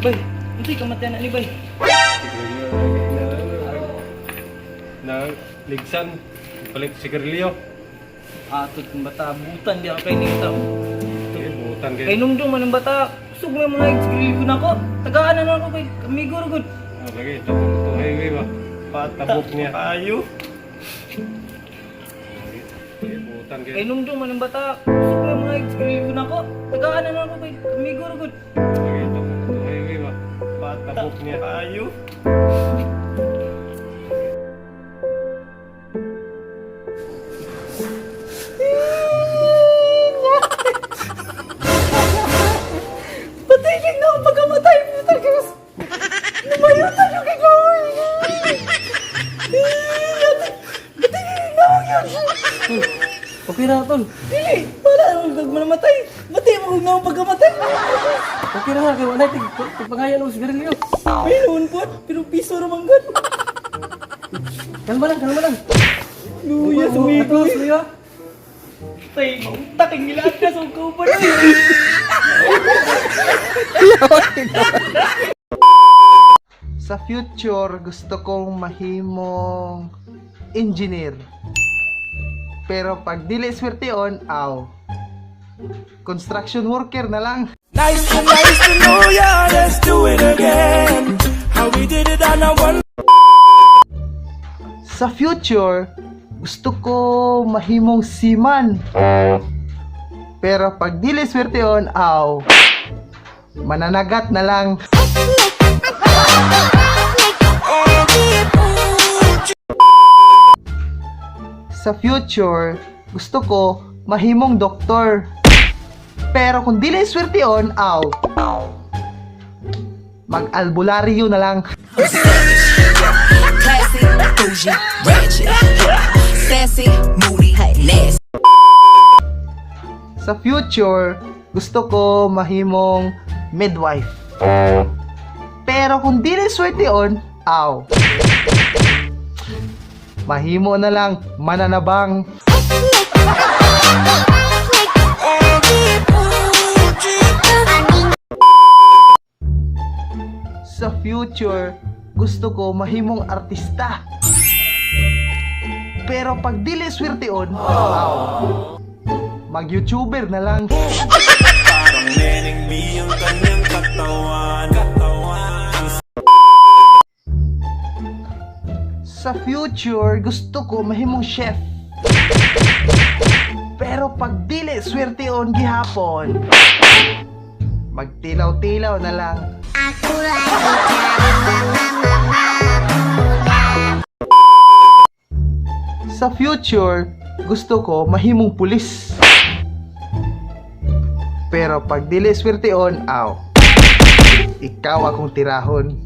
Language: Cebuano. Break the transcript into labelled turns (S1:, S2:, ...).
S1: Bay, unsay kamatayan na ni, bay?
S2: Na ligsan palit sigarilyo.
S1: Atot ng bata, butan di ako kay nita.
S2: Eh, butan
S1: Kay
S2: kay.
S1: nungdong man ang bata, kusog mo mga sigarilyo na ako. Tagaan na lang ako kay amigo ra gud.
S2: Ah, lagi tabok to highway ba. Tabok niya.
S1: Kayo.
S2: Eh, butan kay.
S1: Kay nungdong man ang bata, kusog mo mga sigarilyo na ako. Tagaan na lang ako kay amigo ra gud.
S2: Lagi tabok to highway ba. Tabok niya.
S1: Kayo. Patay lang na ako pagkamatay. Putang ina. Lumayo tayo kay Gawin. Patay na ako yun.
S3: Okay ra, tol.
S1: Dili, para akong nagmanamatay. Batay mo na akong pagkamatay.
S3: Okay ra kay wala tig tigpangayan og sigarilyo.
S1: May noon po, pero piso ra man gud.
S3: Kalma lang, kalma lang.
S1: Luya, sumigo.
S3: Ato, sumigo.
S1: Tay, mautak ang ilaan ka sa kauban.
S4: Sa future, gusto kong mahimong engineer. Pero pag dili swerteon, aw. Construction worker na lang.
S5: Nice to know ya. Let's do it again. How we did it on our one.
S4: Sa future, gusto ko mahimong seaman. Pero pag dili swerteon, aw. Mananagat na lang. Sa future, gusto ko mahimong doktor. Pero kung dili swerteon, aw. Mag-albularyo na lang.
S6: Classy, bougie, ratchet, sassy, moody, nasty.
S4: Sa future, gusto ko mahimong midwife. Pero kung dili swerteon, aw. Mahimo na lang mananabang. Sa future, gusto ko mahimong artista. Pero pag dili swerteon, aw. Mag-YouTuber na lang.
S5: Parang Neneng B ang kanyang katawan. Katawan.
S4: Sa future, gusto ko mahimong chef. Pero pag dili swerteon gihapon, magtilaw-tilaw na lang.
S7: Aku lagi cari mama, mama muda.
S4: Sa future, gusto ko mahimong pulis. Pero pag dili swerteon, aw. Ikaw akong tirahon.